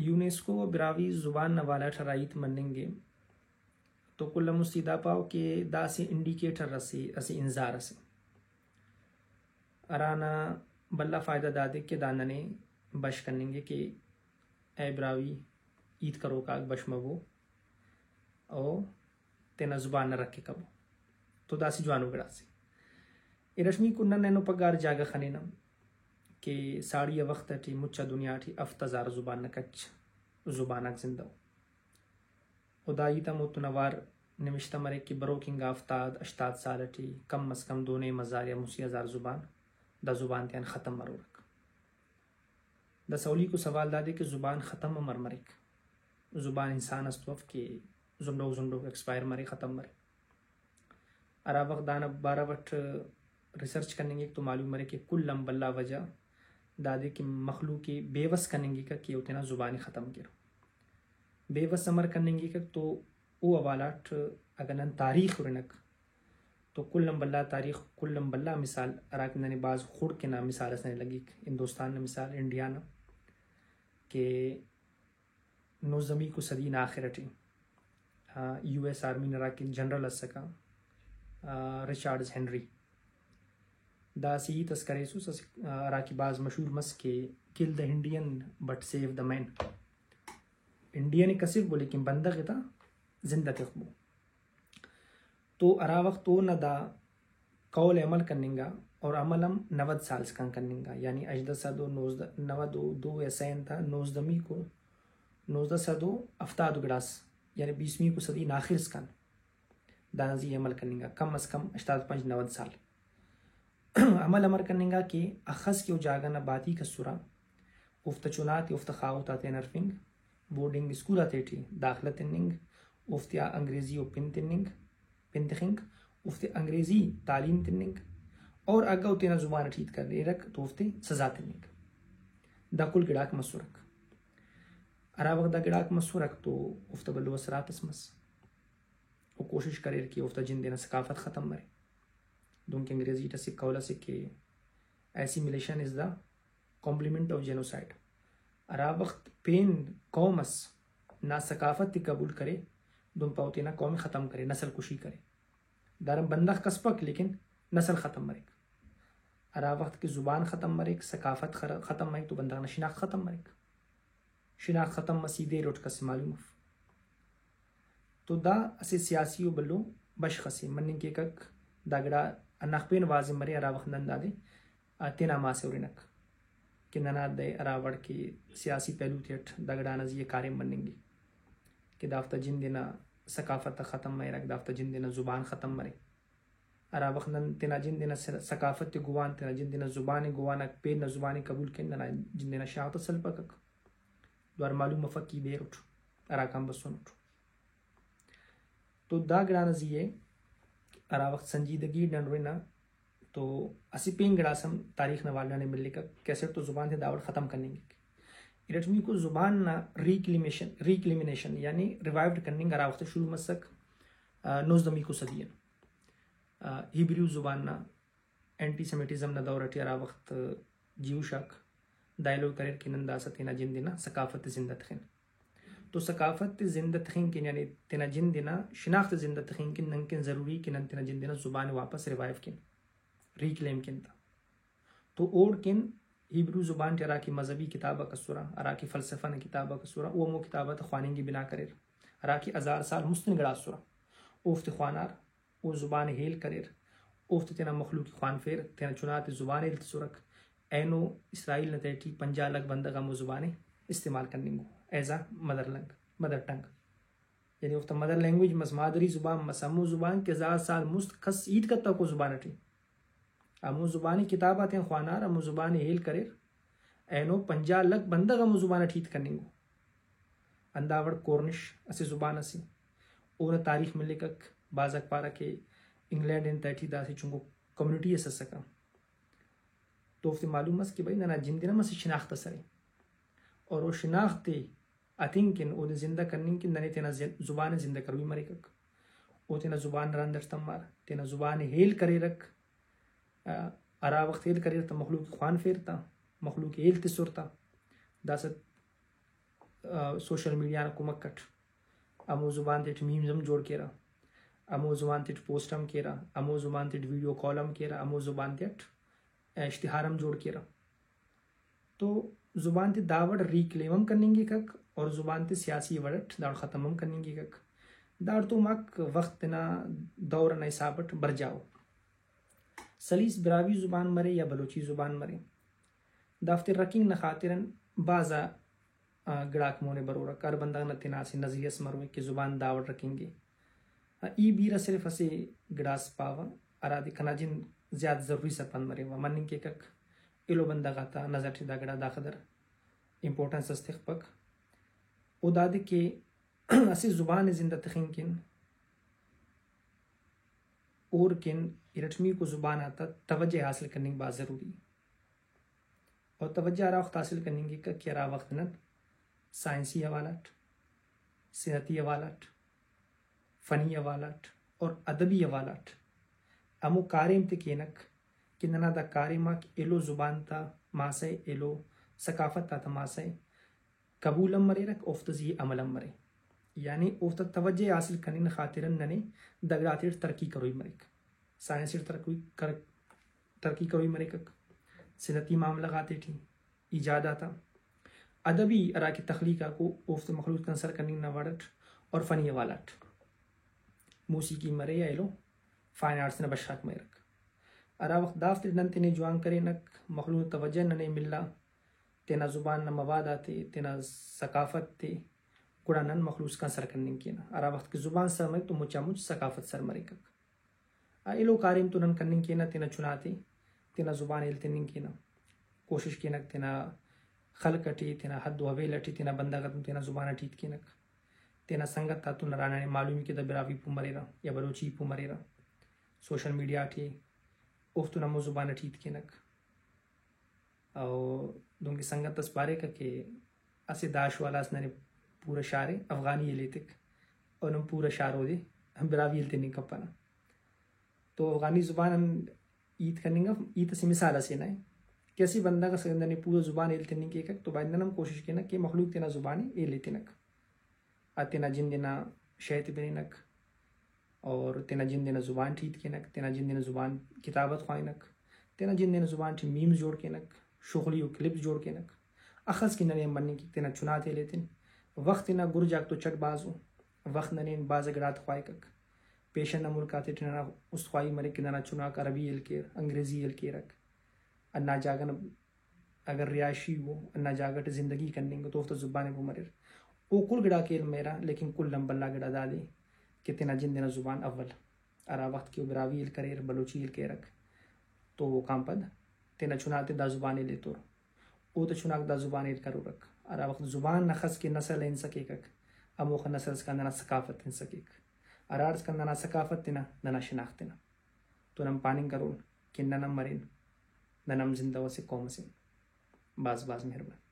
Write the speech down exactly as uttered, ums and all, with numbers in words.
یونیسکو و براہوئی زبان نا حوالہ اٹ ہرا ہیت مننگ ءِ تو کل ہم مستی دا پاو کہ دا اسہ انڈیکیٹر اسے، اسہ انذار اسے، ہرانا بھلا فائدہ دادے کہ دا ننے بش کننگ ءِ کہ اے براہوئی ہیت کروک آک بش مبو او تینا زبان نا رکھ ءِ کبو۔ تو دا اسہ جوانو گڑاسے۔ ارٹمیکو نن اینو پگہ ہر جاگہ خنینہ کہ ساڑی آ وخت اٹی مچ آ دنیا ٹی ہفت ہزار زبان نا کچ زبان آک زندہ ءُ۔ و دا ہیت ہم اوتون اوار نوشتہ مریک کہ بروک انگا ہفتاد ہشتاد سال اٹی کم از کم دو نیم ہزار یا مسہ ہزار زبان دا زبان تیان ختم مرورک۔ داسہ اولیکو سوال دادے کہ زبان ختم امر مریک؟ زبان انسان اس تو اف کہ زنڈوک زنڈوک ایکسپائر مرے، ختم مرے۔ ہرا وخت دانا بارو اٹ ریسرچ کننگک تو معلوم مریک کہ کل آن بھلا وجہ دادے کہ مخلوق ءِ بے وس کننگکہ کہ او تینا زبان ءِ ختم کیر۔ بے وس امر کننگکہ تو او حوالہ اٹ اگہ نن تاریخ ہرنک تو کل آن بھلا تاریخ، کل آن بھلا مثال ہراکہ ننے بھاز خڑک انا مثال اس ننے لگیک، ہندوستان نا مثال، انڈیا نا، کہ نوزدہمیکو صدی نا آخر اٹی، آ، یو ایس آرمی نا ہراکہ جنرل اسکہ، آ، رچارڈز ہنری، دا اسہ ہیت اس کریسس، اسہ، آ، ہراکہ بھاز مشہور مس کہ "Kill the Indian but save the man"۔ Indian ءِ کسفبو لیکن بندغ ءِ تا زندہ تخبو۔ تو ہرا وخت اونا دا قول ءِ عمل کننگا اور عمل ہم نود سال اسکان کننگا، یعنی ہژدہ سد و نوزدہ، نود و دو یا سہ انت آ نوزدہمیکو، نوزدہ سد و ہفتاد گڑاس، یعنی بیسمیکو صدی نا آخر اسکان دانا زی عمل کننگا، کم از کم ہشتاد پنچ نود سال۔ عمل امر کننگا کہ اخس کہ او جاگہ نا باتیک اسرہ، اوفتا چنا تے اوفتا خاہوت آ تیان ہرفنگ، بورڈنگ اسکول آتیٹی داخلہ تننگ، اوفتیا انگریزی و پن تننگ، پن تخنگ، اوفتے انگریزی تعلیم تننگ، اور اگہ او تینا زبان اٹ ہیت کریرک تو اوفتے سزا تننگ۔ دا کل گڑاک مسرک۔ ہرا وخت دا گڑاک مسرک تو اوفتا بھلو اثرات اس مس۔ او کوشش کریر کہ اوفتا جند انا ثقافت ختم مرے۔ دنکہ انگریزی ٹی اسہ قول اسے کہ "Assimilation is the complement of genocide"۔ ہرا وخت پین قوم اس نا ثقافت ءِ قبول کرے، دن پاو تینا قوم ءِ ختم کرے، نسل کشی کرے۔ داران بندغ کسپک لیکن نسل ختم مریک۔ ہرا وخت کہ زبان ختم مریک، ثقافت خر-، ختم مریک تو بندغ نا شناخت ختم مریک۔ شناخت ختم مس، ای دیر اٹ کس معلوم اف۔ تو دا اسہ سیاسی و بھلو بشخ اسے مننگ کیکک۔ دا گڑا ہنداخہ پین واضح مرے ہرا وخت نن دادے، آ، تینا ماس ءِ ہرنک کہ ننا دے ہرا وڑ کہ سیاسی پہلو تیٹ دا گڑانا زی ءِ کاریم مننگ ءِ کہ دافتا جند انا ثقافت ختم مریرک، دافتا جند انا زبان ختم مرے۔ ہرا وخت نن تینا جند انا س-، ثقافت ءِ گوان، تینا جند انا زبان ءِ گوان آک پین نا زبان ءِ قبول کین، ننا جند انا شاغت اس ہلپکک۔ دوار معلوم مفک کہ ای دیر اٹ ہراکان بسنٹ۔ تو دا گڑانا زی ءِ ہرا وخت سنجیدگی اٹ نن ہرنہ تو اسہ پین گڑاس ہم تاریخ نا حوالہ ننے ملکک کہ اسٹ تو زبان تے داوڑ ختم کننگک۔ ارٹمیکو زبان نا ریکلیمیشن، ریکلیمینیشن یعنی ریوائیوڈ کننگ ہرا وخت شروع مسک، آ، نوزدہمیکو صدی آن۔ آ، ہیبریو زبان نا اینٹی سیمیٹزم نا دور ٹی ہرا وخت جیوش آک دا ایلو کریر کہ نن داسہ تینا جند انا ثقافت ءِ زندہ تخن۔ تو ثقافت ءِ زندہ تخنگ کن یعنی تینا جند انا شناخت ءِ زندہ تخنگ کن نن کن ضروری کہ نن تینا جند انا زبان ءِ واپس ریوائیو کن، ریکلیم کن تا۔ تو اوڑکن ہیبرو زبان ٹی ہراکہ مذہبی کتاب آک اسرہ، ہراکہ فلسفہ نا کتاب آک اسرہ، او ہمو کتاب آتا خواننگ ءِ بنا کریر، ہراکہ ہزار سال مست آن گڑا اسرہ، اوفتے خوانار، او زبان ءِ ہیل کریر، اوفتے تینا مخلوق ءِ خوانفیر، تینا چنا تے زبان ءِ ہیل تسرک۔ اینو اسرائیل نا تہٹی پنجاہ لکھ بندغ ہمو زبان ءِ استعمال کننگ ءُ as a mother language, mother tongue. یعنی اوفتا مدر لینگویج مس، مادری زبان مس، ہمو زبان کہ ہزار سال مست کس ہیت کتوکو زبان اٹی۔ ہمو زبان ءِ کتاب آتیان خوانار، ہمو زبان ءِ ہیل کریر۔ اینو پنجاہ لکھ بندغ ہمو زبان اٹ ہیت کننگ ءُ۔ ہندا وڑ کورنش اسہ زبان اسے۔ اونا تاریخ ملکک، بھاز آک پارہ کہ انگلینڈ نا تہٹی دا اسہ چنکو کمیونٹی اس اسکہ۔ تو اوفتے معلوم مس کہ بھئی ننا جند انا اسہ شناخت اس ارے۔ اور او شناخت ءِ ہتنگ کن، اودے زندہ کننگ کن ننے تینا زن-، زبان ءِ زندہ کروئی مریکک۔ او تینا زبان نا رند اٹ تمار، تینا زبان ءِ ہیل کریرک، آ، ہرا وخت ہیل کریر تہ مخلوق ءِ خوانفیر تہ، مخلوق ءِ ہیل تسر تہ۔ داسہ آ، سوشل میڈیا نا کمک اٹ ہمو زبان تیٹ میمز ہم جوڑ کیرہ، ہمو زبان تیٹ پوسٹ ہم کیرہ، ہمو زبان تیٹ ویڈیو کال ہم کیرہ، ہمو زبان تیٹ اشتہار ہم جوڑ کیرہ۔ تو زبان تے داوڑ ریکلیم ہم کننگکک اور زبان تے سیاسی وڑ اٹ داوڑ ختم ہم کننگکک۔ داڑتون ماک وخت تینا دور ئنا حساب اٹ برجاؤ۔ سلیس براہوئی زبان مرے یا بلوچی زبان مرے، دافتے رکھنگ نا خاطران بھاز آ، آ، گڑاک مونے برورک۔ ہر بندغ نا تینا اسہ نظریہ اس مروئے کہ زبان داوڑ رکھنگے۔ آ، ای بیرہ صرف اسہ گڑاس پاوہ، ہرادے کنا جند زیات ضروری سرپند مریوہ۔ مننگ کیکک ایلو بندغ آتا نظر ٹی دا گڑا داخہ در امپورٹنس اس تخپک۔ او دادے کہ اسہ زبان ئے زندہ تخنگ کن اوڑکن ارٹمیکو زبان آتا توجہ حاصل کننگ بھاز ضروری ء۔ اور توجہ ہرا وخت حاصل کننگکہ کہ ہرا وخت نن سائنسی حوالہ اٹ، صنعتی حوالہ اٹ، فنی حوالہ اٹ اور ادبی حوالہ اٹ ہمو کاریم تے کینک کہ ننا دا کاریم آک ایلو زبان تا ماسہ ء، ایلو ثقافت آتا ماسہ ء، قبول ہم مریرک، اوفتا زی عمل ہم مرے۔ یعنی اوفتا توجہ ء حاصل کننگ نا خاطران ننے دا گڑاتیٹ ترقی کروئی مریک۔ سائنس اٹ ترقی کر-، ترقی کروئی مریکک، صنعتی معاملہ غاتیٹی، ایجاد آتا، ادبی ہراکہ تخلیق آکو اوفتے مخلوق تان سر کننگ نا وڑ اٹ، اور فنی حوالہ اٹ موسیقی مرے یا ایلو فائن آرٹس نا بشخ آک مریرک۔ ہرا وخت دافتے نن تینے جوان کرینک، مخلوق توجہ ننے ملا، تینا زبان نا مواد آتے، تینا ثقافت تے، گڑا نن مخلوق اسکان سر کننگ کینہ۔ ہرا وخت کہ زبان سر مریک تو مچا مچ ثقافت سر مریکک۔ آ ایلو کاریم تو نن کننگ کینہ، تینا چنا تے تینا زبان ایل تننگ کینہ، کوشش کینک تینا خلق اٹی، تینا حد و حویل اٹی، تینا بندغ آتون تینا زبان اٹی ہیت کینک، تینا سنگت آتون ہرا ننے معلوم ء کہ دا براہوئی پو مریرہ یا بلوچی پو مریرہ، سوشل میڈیا ٹی اوفتون ہمو زبان اٹی ہیت کینک۔ او دنکہ سنگت اس پاریکہ کہ اسہ داش والا اس ننے پورا شار ء افغانی ء ایتک، او نم پورا شار اودے براہوئی ء تننگ کپنہ۔ تو افغانی زبان آن ہیت کننگ اف، ہیت اسہ مثال اسے نا ء کہ اسہ بندغ اس اگر ننے پورا زبان ء تننگ کیکک تو باید نن ہم کوشش کینہ کہ مخلوق تینا زبان ء ایل ایتنک۔ آ تینا جند انا شے تے بننگ اور تینا جند انا زبان ٹی ہیت کینک، تینا جند انا زبان کتابت خواننگ، تینا جند انا زبان ٹی میمز جوڑ کینک، شغلی و کلپس جوڑ کینک۔ اخس کہ ننے مننگ کیک تینا چنا تے ایل ایتن۔ وخت انا گرج آک تو چٹ بھاز ء، وخت ننے بھاز ء گڑاتے خواہکک۔ پیشن نا ملک آتیٹی ننا است خواہی مریک کہ ننا چناک عربی ہیل کیر، انگریزی ہیل کیرک۔ ہندا جاگہ نا اگر رہائشی ء، ہندا جاگہ ٹی زندگی کننگ ء تو اوفتا زبان ء پو مریر۔ او کل گڑاک ہیل مریرہ، لیکن کل آن بھلا گڑا دادے کہ تینا جند انا زبان اول۔ ہرا وخت کہ او براہوئی ہیل کریر، بلوچی ہیل کیرک، تو اوکان پد تینا چناتے دا زبان ہیل ایتور۔ اوتا چناک دا زبان ہیل کرورک۔ ہرا وخت زبان نا خس کہ نسل ہنسا کیکک، ہموخہ نسل اسکان ننا ثقافت ہنسا کیک۔ ہراڑسکان ننا ثقافت تینا، ننا شناخت تینا۔ تو نن پاننگ کرون کہ نن ہم مرین، نن ہم زندہ و اسہ قوم اسے۔ بھاز بھاز مہربانی۔